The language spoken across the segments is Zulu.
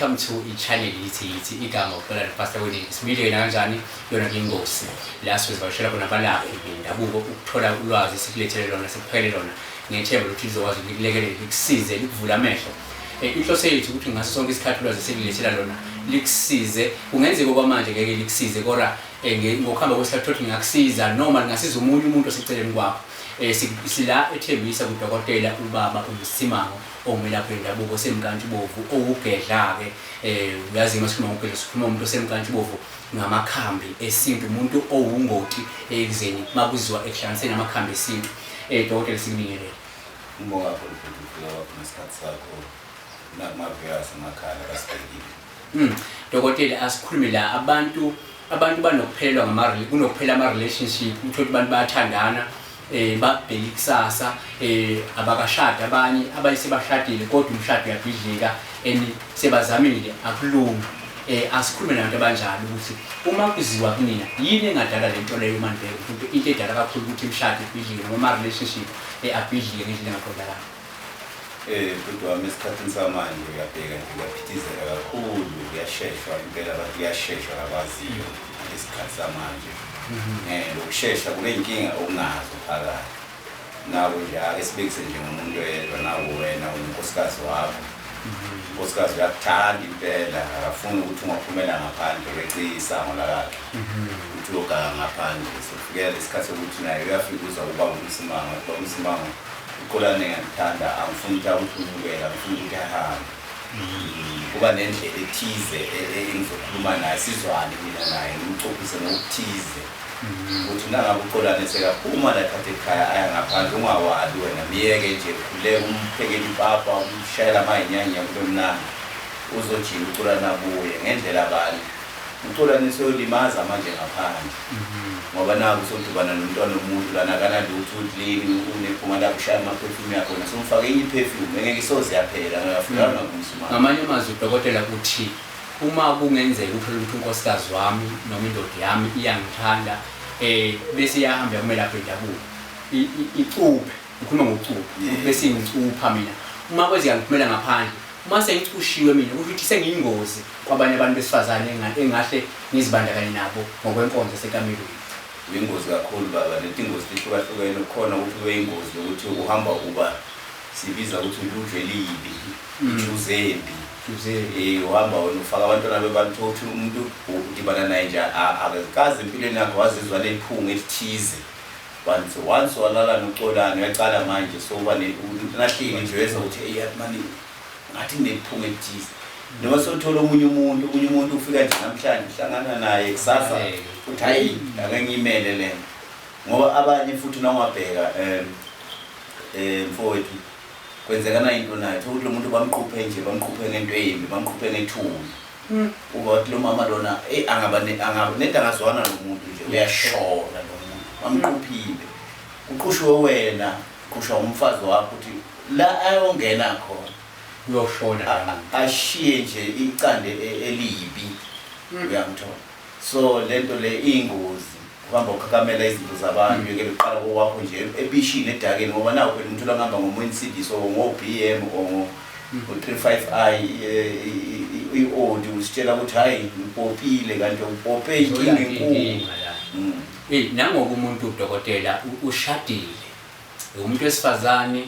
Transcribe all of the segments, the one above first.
Welcome to i-channel yithi yithi igama uxola Pastor Winnie. Simile yena kanjani yona ke ingosi. La sizivakashela khona abalaphi bendabuko ukuthola ulwazi sikulethele lona sikuphele lona ngethemba lokuthi lizokwazi likulekelele likusize likuvule amehlo. Inhloso yethu ukuthi ngaso sonke isikhathi ulwazi esikulethela lona likusize. Kungenzeka okwamanje ngeke likusize kodwa ngokuhamba kwesikhathi uthole lingakusiza noma lingasiza omunye umuntu oseceleni kwakho. Sila ethembisa kudokotela ubaba uMsimango ongumelaphi wendabuko osemnkantshubovu owugedla-ke uyazi uma sikhuluma ngokugedla sikhuluma umuntu osemnkantshubovu ngamakhambi esintu umuntu owungoti ekuzeni makuziwa ekuhlanganiseni amakhambi esintu. Dokotela sikubingelele. Ngibonga kakhulu futhi ukufika kwakho nesikhathi sakho nakumaviewers emakhaya abasibhekile. Dokotela asikhulume la abantu banokuphelelwa ngama kunokuphela ama relationship uthola abantu bayathandana babheka ikusasa abakashadi abanye sebashadile kodwa umshado uyabhidlika and sebazamile akulungi. Asikhulume nabantu abanjalo ukuthi uma kuziwa kunina yini engadala le nto leyo manje ukuthi into edala kakhulu ukuthi imishado ibhidlike noma ama relationship abhidlike ngendlela engaqondakali. Bhuti wami esikhathini samanje uyabheka nje kuyaphithizela kakhulu kuyasheshwa impela abantu kuyasheshwa abaziyo ngesikhathi samanje. Lokushesha kuney'nkinga okunazo phakathi. Naku nje ake sibekise nje ngomuntu oyedwa naku wena unonkosikazi wakho. Unkosikazi uyakuthanda impela akafuni ukuthi ungaphumela ngaphandle weqe isango lakakhe. Uthi uyoganga ngaphandle sokufikela lesikhathi sokuthi naye uyafika uza kuba uMsimango athi baba uMsimango uXolane ngiyamthanda angifuni ukuthi akuhlulukele angifuni ukuthi ahambe. Kuba nendlela ethize engizokhuluma naye sizwane mina naye ngimcophise ngokuthize. Ukuthi nangabe uXolane sekaphuma la ethatha ekhaya aya ngaphandle ungawali wena myeke nje khuleka umphekele ipapa umshayela amayinyanya kube mnandi uzojika uXolane abuye ngendlela bani uXolane seyolimaza manje ngaphandle ngoba naku sodubana nomntwana omuntu lana akanalutho uclean unephunga lakho ushaya ama-perfume yakhona somfake enye i-perfume engeke isoze yaphela ngiyafika ngakumsumana. Ngamanye amazwi udokotela uthi uma kungenzeka uthole ukuthi unkosikazi wami noma indoda yami iyangithanda bese iyahamba kumelaphi wendabuko icuphe ngikhuluma ngokucupha bese ingicupha mina uma kwenzeka ngiphumela ngaphandle uma sengicushiwe mina kusho ukuthi sengiyingozi kwabanye abantu besifazane engahle ngizibandakanye nabo ngokwenkonzo esekamelweni. Uyingozi kakhulu baba leti ingozi lihlukahlukene kukhona ukuthi ube ingozi yokuthi uhamba uba sibiza ukuthi ulujwe libi ijuze embi. Uhamba wena ufaka abantwana bebantu uthi umuntu udibana naye nje akakaze empilweni yakhe wazizwa lephunga elithize. Once walala noXolane uyaqala manje soba nahleli nje uyezwa ukuthi eyi mani ngathi kunephunga elithize. Noma sothola omunye umuntu ufika nje namhlanje uhlangana naye kusasa uthi hayi ake ngiyimele lena. Ngoba abanye futhi nawungabheka mfowethu kwenzeka na into nayo ukuthi lo muntu bamquphe nje bamquphe ngento embi bamquphe ngethuna. Uba wathi lo mama lona angaba neda angazwana lo muntu nje uyashona lo muntu bamquphile. Uqushiwe wena uqusha umfazi wakho ukuthi la ayongena khona uyoshona ashiye nje icande elibi uyangithola. So lento le iyingozi uhamba ukhakamela izinto zabantu yekela uqala kokwakho nje ebishini edakeni ngoba nawo phela umuntu langihamba ngo-Mercedes or ngo-BM or ngo-35i i-Audi usitshela ukuthi hayi ngipopile kanti upope inkinga enkulu. Nangoku umuntu udokotela ushadile umuntu wesifazane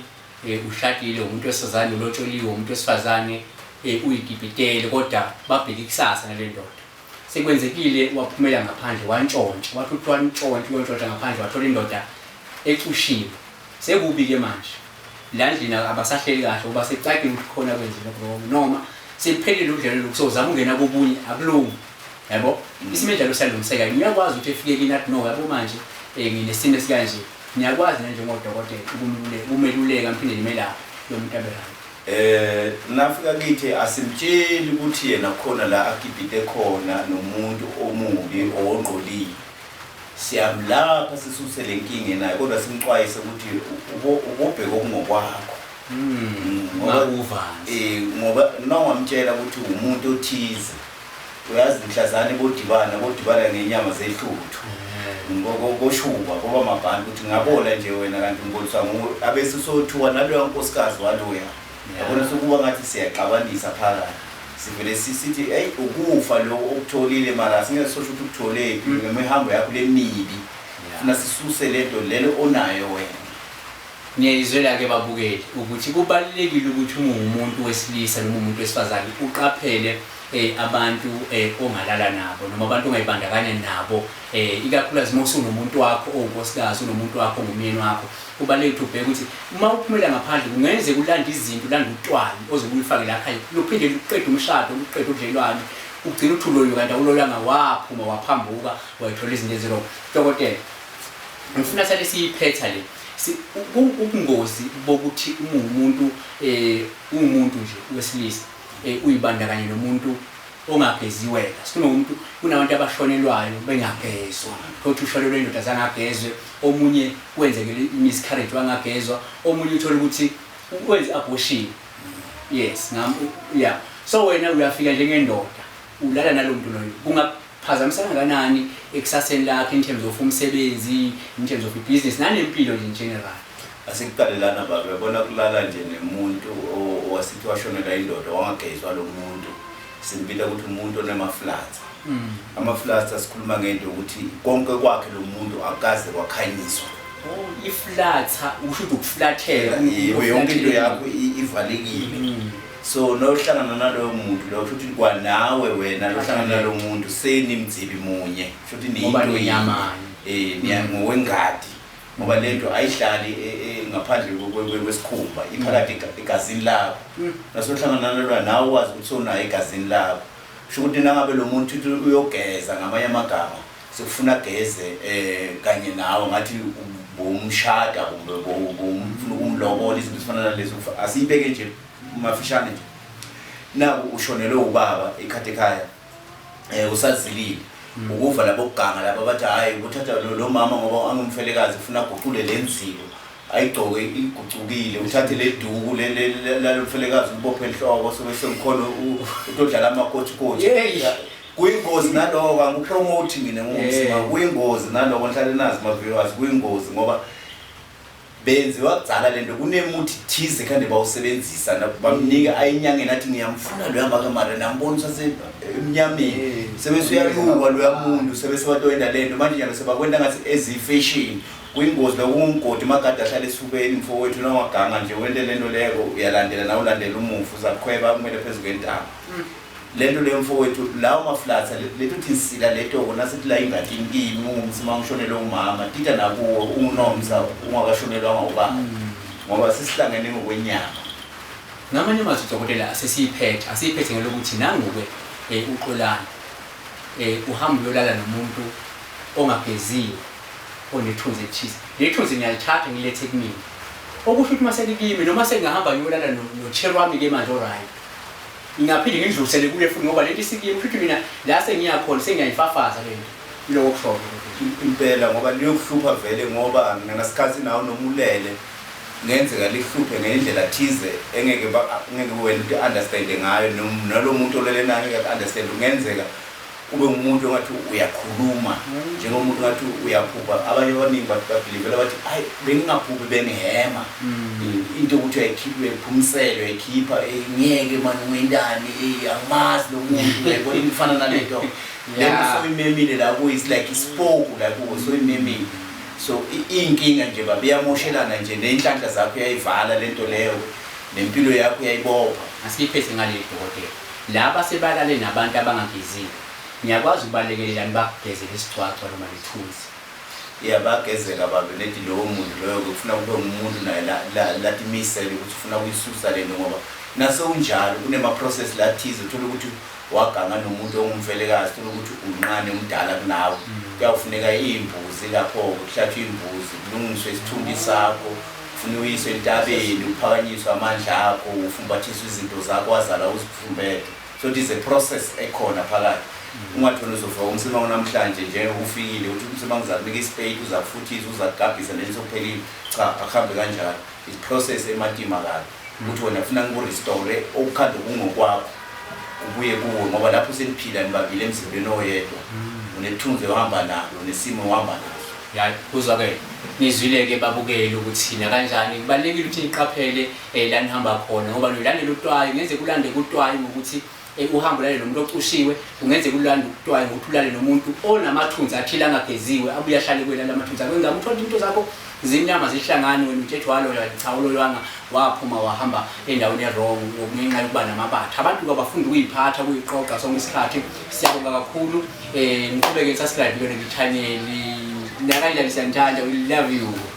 ushadile umuntu wesifazane ulotsholiwe umuntu wesifazane uyikipitele kodwa babheka ikusasa nale ndoda. Sekwenzekile waphumela ngaphandle wantshontsha wathi uthi wantshontsha uyontshontsha ngaphandle wathola indoda ecushiwe. Sekubi ke manje la ndlini abasahleli kahle ngoba sekucacile ukuthi khona kwenzile wrong noma sekuphelile ubudlelwano lokhu sozama ungena kobunye akulungi yabo. Isimo enjalo siyalungiseka ngiyakwazi ukuthi efike kini athi no yabo manje nginesimo esikanje niyakwazi njengodokotela ukumeluleka mphinde nimelaphe lo muntu abe right. Nafika kithi asimtsheli ukuthi yena khona la akipite khona nomuntu omubi owongqolile. Siyamlapha sisuse le nkinga enayo kodwa simxwayise ukuthi ubobheka okungokwakho. Ngoba nawungamtshela ukuthi umuntu othize uyazi mhlazane bodibana ngenyama zehluthu. Ngokoshuba ngoba mabhanti ukuthi ngabola nje wena kanti ngiboliswa nguwe abese sothuka naloya nkosikazi waloya. Yabona sokuba ngathi siyaxabanisa phakathi. Sivele sithi hey, ukufa lo okutholile, mara singeke sosho ukuthi ukutholephi ngemihambo yakho lemibi. Funa sisuse lento lelo onayo wena. Niyayizwela-ke babukeli ukuthi kubalulekile ukuthi uma ungumuntu wesilisa noma umuntu wesifazane uqaphele abantu ongalala nabo noma abantu ongayibandakanya nabo, ikakhulukazi uma usunomuntu wakho owunkosikazi, unomuntu wakho ongumyeni wakho. Kubalulekile ukuthi ubheke ukuthi uma uphumela ngaphandle kungenzeka ulande izinto, ulande utwayi ozobe ulifake la khaya, luphinde luqede umshado, luqede ubudlelwane, ugcine uthi uloyiwe kanti awuloyanga, waphuma waphambuka wayithola izinto ezi-wrong. Dokotela, ngifuna sale siyiphetha le ubungozi bokuthi uma uwumuntu, uwumuntu nje wesilisa, uyibandakanye nomuntu ongageziwela. Sikhuluma ngomuntu, kunabantu abashonelwayo bengagezwa, thothi ushonelwe indoda zangagezwe, omunye kwenzekele i-miscarriage wangagezwa, omunye uthole ukuthi wenze abortion. Yes, ngam yeah. So wena uyafika njengendoda ulala nalo muntu loyo, kungaphazamisa kangakanani ekusaseni lakhe in terms of umsebenzi, in terms of ibhizinisi nanempilo nje in general? Asikuqale lana baba, uyabona kulala nje nemuntu owasithi washonelwa indoda wangagezwa lo muntu, simbita ukuthi umuntu onamaflatha. Amaflatha sikhuluma ngento ukuthi konke kwakhe lo muntu akaze kwakhanyiswa. Oh, iflatha usho ukuthi ukuflathela. Yebo, yonke into yakho ivalekile. So nohlangana naloyo muntu loyo, kusho ukuthi kwanawe wena lohlangana naloyo muntu senimdzibi munye, kusho ukuthi Ngoba niyinto yinye. Ninyamanye. Ngowengadi, ngoba lento ayihlali ngaphandle kwesikhumba, iphakathi egazini lakho. Nasohlangana nalwa nawe wazi ukuthi unayo egazini lakho, kusho ukuthi nangabe lo muntu uthi uyogeza, ngamanye amagama sekufuna ageze kanye nawe, ngathi bomshada kumbe bomfuna ukumlobola, izinto ezifana nalezo. Asiyibeke nje mafishane nje, naku ushonelwe ubaba ekhaya ekhaya, usazilile, ukuva labo kuganga laba bathi hayi, kuthatha lo mama ngoba angumfelekazi, ufuna aguqule le nzilo ayigcoke igucukile, uthathe le duku lalo mfelekazi ulibophe enhloko, sobe sekukhona utodlala amakotshikotshi. Kuyingozi naloko, angiku-promote mina ngumsima. Kuyingozi naloko, ngihlale nazi ma-viewers, kuyingozi ngoba benziwa kudzala lento, kunemuthi thize khande bawusebenzisa, bamnika ayinyangeni, athi ngiyamfuna loya make, mara nambona usase emnyameni. Sebese uyaluka loya muntu, sebese batoyenda lento manje nyalo sebakwenta ngathi ezi-fashion. Kuyingozi lokho, kungumgodi magade ahlala esifubeni mfowethu, nowaganga nje wente lento leyo, uyalandela nawe ulandela umufi, uzakhweba kumele phezu kwentaba lento leyo mfowethu. Lawo maflatha lethu thinsila leto nasithi la ingadini kimi ungumsima ngishonelwe umama, tita nakuwe ungunomsa ungakashonelwanga ubaba, ngoba sisihlangene ngokwenyama. Ngamanye amazwi dokotela, asesiyiphethe, asiyiphethe ngelokuthi nanguke uXolani uhamba uyolala nomuntu ongageziwe onethunzi elithize, leli thunzi ngiyalithatha ngilethe kumina, okusho ukuthi uma selikimi noma sengingahamba ngiyolala nocheri wami-ke manje, oright, ngingaphinde ngidlulisele kuye futhi ngoba lento isikimi, kusho ukuthi mina la sengiyakhona sengiyayifafaza lento, iloko kushoyo. Impela, ngoba liyokuhlupha vele, ngoba nganasikhathi nawe noma ulele ngenzeka lihluphe ngendlela thize engeke ngeke wena ukuthi understand ngayo, nalo muntu olele naye ngeke understand. Kungenzeka ube ngumuntu ongathi uyakhuluma njengomuntu ngathi uyaphupha. Abanye abaningi ba-believela bathi hayi, bengingaphuphi, bengihema into ukuthi uyayikhipha, uyayiphumisela, uyayikhipha, ngeke mani ungentani, angimazi lo muntu, uyayibona into ifana nalento lento. Soyimemile la kuyo, it's like ispoku la kuwo, soyimemile. So iy'nkinga nje baba iyamoshelana nje, ney'nhlanhla zakho uyayivala lento leyo, nempilo yakho uyayibopha. Asiyiphethe ngaleli dokotela, laba sebalale nabantu abangageziwe, ngiyakwazi ukubalekelelani bakugezele isigcwagcwa noma lethunzi? Iyabagezela babe leti lowo muntu loyo, kufuna kube ngumuntu naye latimisele ukuthi ufuna kuyisusa lento, ngoba nasewunjalo kunema-process lathize, uthole ukuthi waganga nomuntu ongumfelekazi, uthole ukuthi unqane umdala kunawe, kuyawufuneka iy'mbuzi lapho-ke, kuhlatshwe imbuzi, kulungiswe isithunzi sakho, kufuna uyiswe entabeni, uphakanyiswe amandla akho, ufumbathiswe izinto zakho wazala uzifumbethe. So it is a process ekhona phakathi. Ungatholi uzovuka umsimango namhlanje njengoba ufikile uthi umsimango uzakunika isipeyiti, uzakufuthisa, uzakugabhisa, lento sokuphelile. Cha, akuhambe kanjalo, i-process ematima kabi ukuthi wena funa ngiku-restore okukhande kungokwakho kubuye kuwe, ngoba lapho seniphila nibabili emzimbeni oyedwa, unethunzi ohamba nalo, nesimo ohamba naso. Ya, kuzwakele, nizwile-ke babukele ukuthi nakanjani kubalulekile ukuthi niqaphele la nihamba khona, ngoba noyilandela utwayi ngeze kulande kutwayi ngokuthi Uhambe ulale nomuntu ocushiwe, kungenzeka ulande ukutwaye ngokuthi ulale nomuntu onamathunzi athile angageziwe, abuye ahlale kwelala amathunzi akho. Ingakho uthola into zakho zimnyama zihlangani, wena utshethi waloywa, cha uloywanga, waphuma wahamba endaweni e-wrong ngenxa yokuba namabatha. Abantu kabafunda ukuyiphatha, ukuyiqoqa sonke isikhathi. Siyabonga kakhulu, niqhubeke subscribe kuyona channel. Nakanjani siyanithanda, we love you.